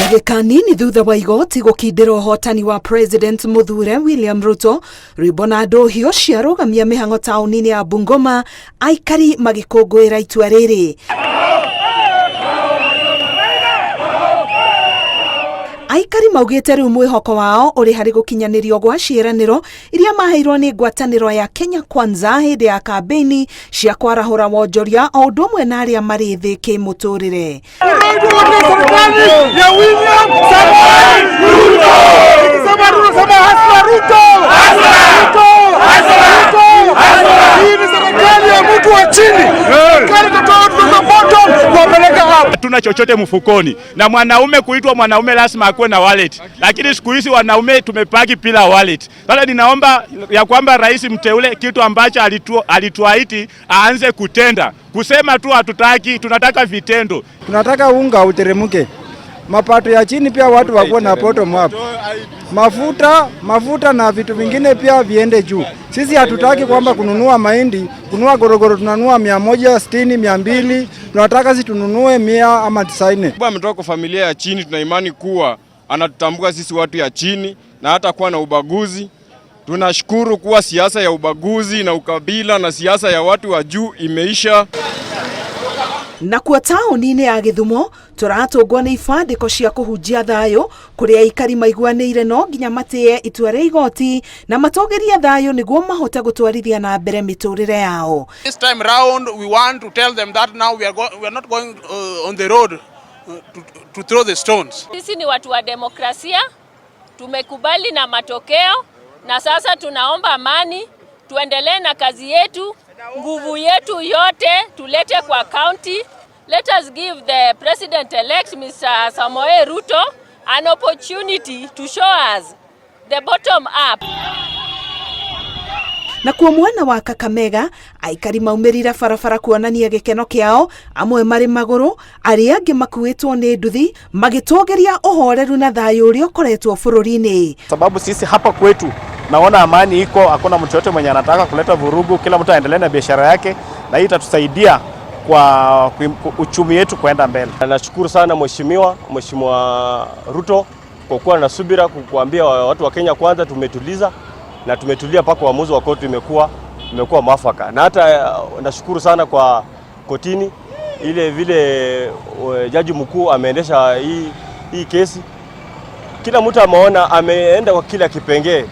Ndagĩka nini thutha wa igoti gũkindĩra ũhotani wa President Mũthure William Ruto, rwĩmbo na ndũhio ciarũgamia mĩhang'o taũni-inĩ ya Bungoma, aikari magĩkũngũĩra itua rĩrĩ. Aikari maugĩte rĩu mwĩhoko wao ũrĩ harĩ gũkinyanĩrio gwa ciĩranĩro iria maheirwo nĩ ngwatanĩro ya Kenya Kwanza hĩndĩ ya kambĩini cia kwarahũra wonjoria o ũndũ ũmwe na arĩa marĩ thĩ kĩmũtũrĩre. Serikali ya William Samoei Ruto. Ikisema Ruto, sema hasla Ruto. Ruto. Ruto. Hii ni serikali ya mtu wa chini. Serikali itatoa watu from the bottom kuwapeleka up. Hatuna chochote mfukoni, na mwanaume kuitwa mwanaume lazima akuwe na wallet, lakini siku hizi wanaume tumepaki bila wallet. Sasa ninaomba ya kwamba rais mteule kitu ambacho alituahidi aanze kutenda. Kusema tu hatutaki, tunataka vitendo. Tunataka unga uteremke, mapato ya chini pia watu wakuwe na bottom up, mafuta na vitu vingine pia viende juu. Sisi hatutaki kwamba kununua mahindi, kununua gorogoro tunanunua 160, 200, tunataka sisi tununue 100 ama 90. Baba ametoka kwa familia ya chini, tuna imani kuwa anatutambua sisi watu ya chini na hata kuwa na ubaguzi. Tunashukuru kuwa siasa ya ubaguzi na ukabila na siasa ya watu wa juu imeisha. Nakuo taũni-inĩ ya Gĩthumo tũratũngwo nĩ ibandĩko cia kũhunjia thayũ kũrĩa aikari maiguanĩire no nginya matĩe itua rĩa igoti na matũgĩrie thayũ nĩguo mahote gũtwarithia na mbere mĩtũrĩre yao. This time round we want to tell them that now we are not going on the road to throw the stones. Sisi ni watu wa demokrasia, tumekubali na matokeo na sasa tunaomba amani, tuendelee na kazi yetu, nguvu yetu yote tulete kwa county. Let us give the president elect Mr. Samoei Ruto an opportunity to show us the bottom up. Nakuo mwena wa Kakamega aikari maumĩrire barabara kuonania gĩkeno kĩao, amwe marĩ magũrũ, arĩa angĩ makuĩtwo nĩ nduthi magĩtũgĩria ũhoreru na thayũ ũrĩa ũkoretwo bũrũri-inĩ. Sababu sisi hapa kwetu naona amani iko, hakuna mtu yote mwenye anataka kuleta vurugu, kila mtu aendelee na biashara yake, na hii itatusaidia kwa uchumi wetu kuenda mbele. Nashukuru sana Mheshimiwa Ruto kwa kuwa na subira kuambia watu wa Kenya kwanza tumetuliza na tumetulia mpaka uamuzi wa koti imekuwa mwafaka, na hata nashukuru sana kwa kotini ile vile jaji mkuu ameendesha hii kesi, kila mtu ameona, ameenda kwa kila kipengee.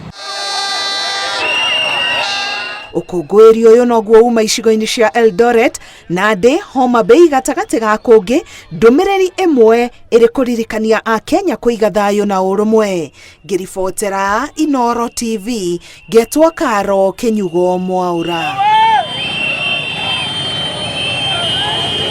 Ũkũngũĩri ũyũ noguo uma icigo-inĩ cia Eldoret, Nandi, Homa Bay gatagatĩ ga kũngĩ, ndũmĩrĩri ĩmwe ĩrĩ kũririkania Akenya kũiga thayũ na ũrũmwe. Ngĩribotera Inooro TV, ngetwo Karo Kĩnyugo Mwaura.